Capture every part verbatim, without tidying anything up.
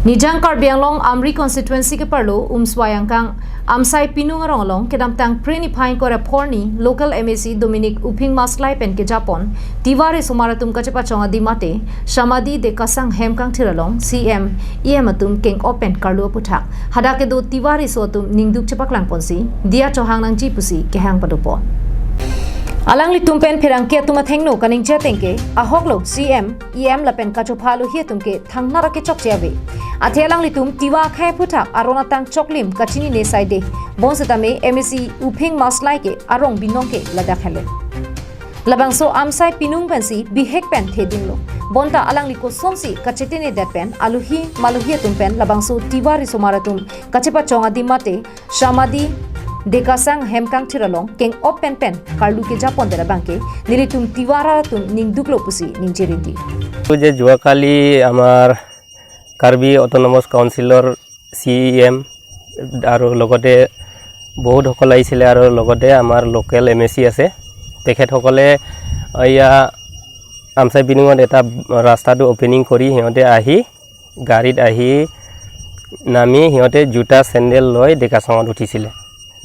Nijang Karbi Anglong Amri constituency keparlo Umswai angkang Amsai Pinung arong along kedamtang Phre niphai ingkoi ra phongo arni local M A C Dominic Uphing Maslai pen kejapon Tiwa risomar atum kachepachong adim mate Samadi Dekasang hem kangthir along C M, E M atum keng-op pen karlu aputhak hadak kedo Tiwa riso atum ningduk chepaklang ponsi diya chohang nangji pusi kehang padopon. Alanglitum pen pherangke atum athengno kaningje ateng ke ahoklo C M, E M lapen kachopha alohi atum ke thangnat akechokche ave. Athe alanglitum Tiwa akhei aphuthak aron atang choklim kachinine saide. Bonsetame M A C Uphing Maslai ke arong binong ke ladak henlo. Labangso Amsai Pinung pensi bihek pen thedinglo. Bonta alangli kosonsi kachetine det pen alohi malohi atum pen labangso Tiwa risomar atum kachepachong adim mate Samadi Dekasang hem kangthir along keng-op pen pen karlu kejapon det abangke nelitum Tiwa arat atum ningduklo pusi ningje rinti. যে যোৱাকালি আমাৰ কাৰ্বি অট'নমাছ কাউন্সিলৰ চি E M আৰু লগতে বহুতসকল আহিছিলে আৰু লগতে আমাৰ লোকেল এম এ চি আছে, তেখেতসকলে এয়া আমচাই পিনুঙত এটা ৰাস্তাটো অপেনিং কৰি সিহঁতে আহি গাড়ীত আহি নামি সিহঁতে জোতা চেণ্ডেল লৈ ডেকাচাঙত উঠিছিলে।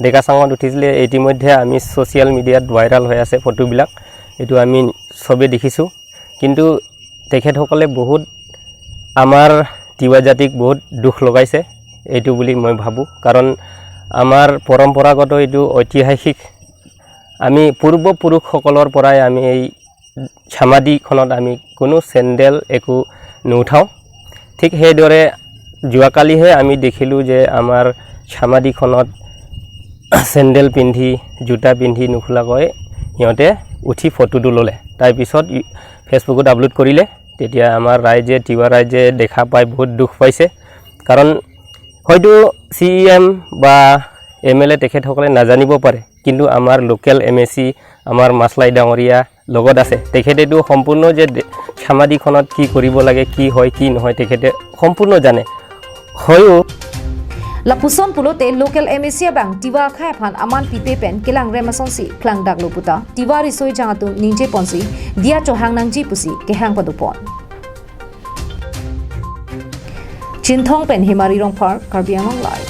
ডেকাচাঙত উঠিছিলে, ইতিমধ্যে আমি ছ'চিয়েল মিডিয়াত ভাইৰেল হৈ আছে ফটোবিলাক, এইটো আমি চবে দেখিছোঁ। কিন্তু তেখেতসকলে বহুত আমাৰ তিৱা জাতিক বহুত দুখ লগাইছে এইটো বুলি মই ভাবোঁ, কাৰণ আমাৰ পৰম্পৰাগত এইটো ঐতিহাসিক, আমি পূৰ্বপুৰুষসকলৰ পৰাই আমি এই চামাদিখনত আমি কোনো চেণ্ডেল একো নুঠাওঁ। ঠিক সেইদৰে যোৱাকালিহে আমি দেখিলোঁ যে আমাৰ চামাদিখনত চেণ্ডেল পিন্ধি, জোতা পিন্ধি নোখোলাকৈ সিহঁতে উঠি ফটোটো ল'লে। তাৰপিছত ই-, ফেচবুকত আপলোড কৰিলে। তেতিয়া আমাৰ ৰাইজে, তিৱা ৰাইজে দেখা পাই বহুত দুখ পাইছে। কাৰণ হয়তো চি ই এম বা এম এল এ তেখেতসকলে নাজানিব পাৰে, কিন্তু আমাৰ লোকেল এম এ চি, আমাৰ মাছলাই ডাঙৰীয়া লগত আছে। তেখেতেতো সম্পূৰ্ণ যে দে-, চামাদিখনত কি কৰিব লাগে, কি হয়, কি নহয়, তেখেতে সম্পূৰ্ণ জানে। হয়ো। Lapuson pulote local M A C abang Tiwa akhei aphan aman pipe pen kelang rem asonsi klangdaklo puta Tiwa riso ejang atum ningje ponsi diya chohang nangji pusi kehang padopon. Chinthong pen Hemari Rongphar, Karbi Anglong Live.